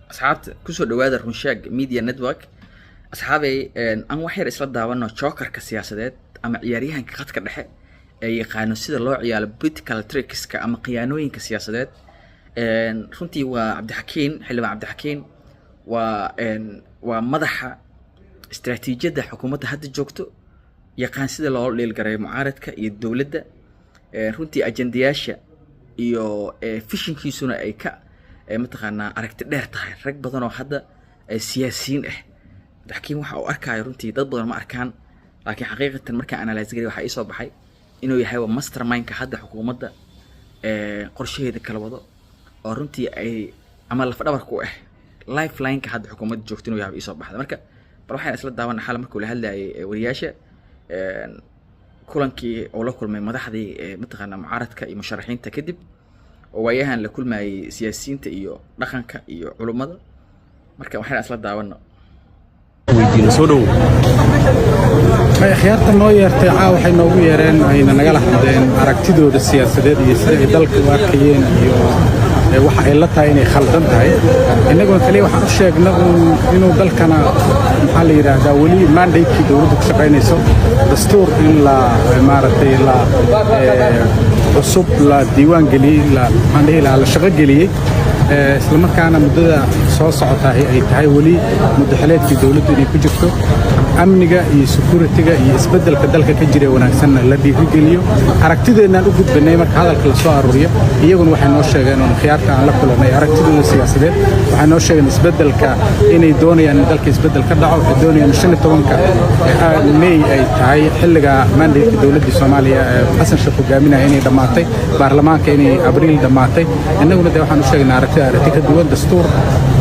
Asxaabta, kusoo dhawaada Runshaag Media Network. Asxaabay, aan wax yar isla daawano jokerka siyaasadeed ama ciyaaryahanka khadka dhexe ee yaqaano sida loo ciyaaro political trickska ama khiyaanooyinka siyaasadeed. Runtii waa Cabdixakiin, Xildhibaan Cabdixakiin, waa madaxa istaraatiijiyadda xukuumadda hadda joogto, yaqaan sida loola dhiilgareeyo mucaaradka iyo dowladda. Runtii ajendayaasha iyo visionkiisuna ay ka mataqaanaa aragti dheer tahay rag badan oo hadda siyaasiyiin ah. Cabdixakiin waxa uu arkaayo runtii dad badan ma arkaan, laakiin xaqiiqatan markaan analyse garay, waxaa iisoo baxay inuu yahay waa mastermindka hadda xukuumadda qorshaheeda kala wado, oo runtii ay ama lafdhabarka u ah, lifelineka hadda xukuumadda joogto inuu yahay iisoo baxda. Marka bal waxaan isla daawana xal markuu la hadlayay wariyaasha, kulankii uu la kulmay madaxdii mataqaanaa mucaaradka iyo musharaxiinta kadib, oo waayahan la kulmayay siyaasiyiinta iyo dhaqanka iyo culummada. Marka waxaan isla daawano. Weydiino, soo dhowow. May, akhyaarta noo yeertay caa waxay noogu yeereen, ayna nagala hadleen aragtidooda siyaasadeed iyo sida ay dalka u arkayeen iyo waxa ay la tahay inay khaldan tahay. Innaguna kaliya waxaan u sheegna uun inuu dalkana, maxaa la yidhaahdaa, weli mandatekii dowladdu ku shaqaynayso, dastuur in la maaragtay la cusub la diiwaan geliyey, la maxaan dhihi lahaa, la shaqo geliyey, islamarkaana muddada soo socotahay ay tahay weli muddaxileedkii dowladdu inay ku jirto, amniga iyo security-ga iyo isbeddelka dalka ka jira wanaagsanna la dhiirigeliyo. Aragtideennaan u gudbinay. Marka hadalka la soo aruuriyo, iyaguna waxay noo sheegeen oon khiyaarta aan la kulannay aragtidooda siyaasadeed, waxay noo sheegeen isbeddelka inay doonayaan in dalka isbeddel ka dhaco. Waxay doonayaan 15-ka May ay tahay xilliga mandate dowladdii Soomaaliya ee Xasan Sheekh hogaaminaya inay dhammaatay, baarlamaanka inay Abriil dhammaatay. Innaguna de waxaan u sheegnaa aragtida aragti ka duwan. Dastuur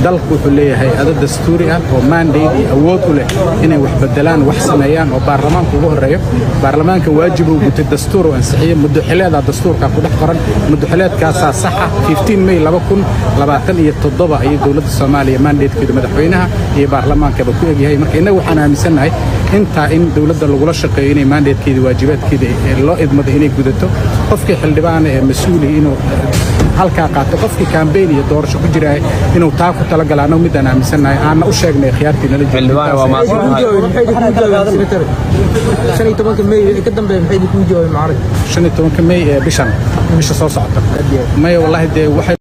dalku wuxuu leeyahay, ado dastuuri ah oo mandate iyo awood u leh inay wax bedelaan, wax sameeyaan, oo baarlamaanku ugu horreeyo. Baarlamaanka waajib uu gutay, dastuur uu ansixiyey, muddo xileedaa dastuurka ku dhex qoran, muddo xileedkaasaa sax ah. 15 May 2027 ayay dowladda Soomaaliya mandatekeedu madaxweynaha iyo baarlamaankaba ku egyahay. Marka innagu waxaan aaminsannahay intaa in dowladda lagula shaqeeyo inay mandatekeeda, waajibaadkeeda loo idmado inay gudato. Qofkii xildhibaana ee mas-uuli inuu halkaa qaato, qofkii campaign iyo doorasho ku jiraay inuu taa ku talagala. Annagu midaan aaminsannahay aanna u sheegnay khiyaartii nala. Xildhibaan, waa mahadsantahay. 15-ka May wixii ka dambeeya, maxay idinku jawaabay mucaarad? 15-ka May ee bishan, bisha soo socota? Maya, wallaahi dee waxay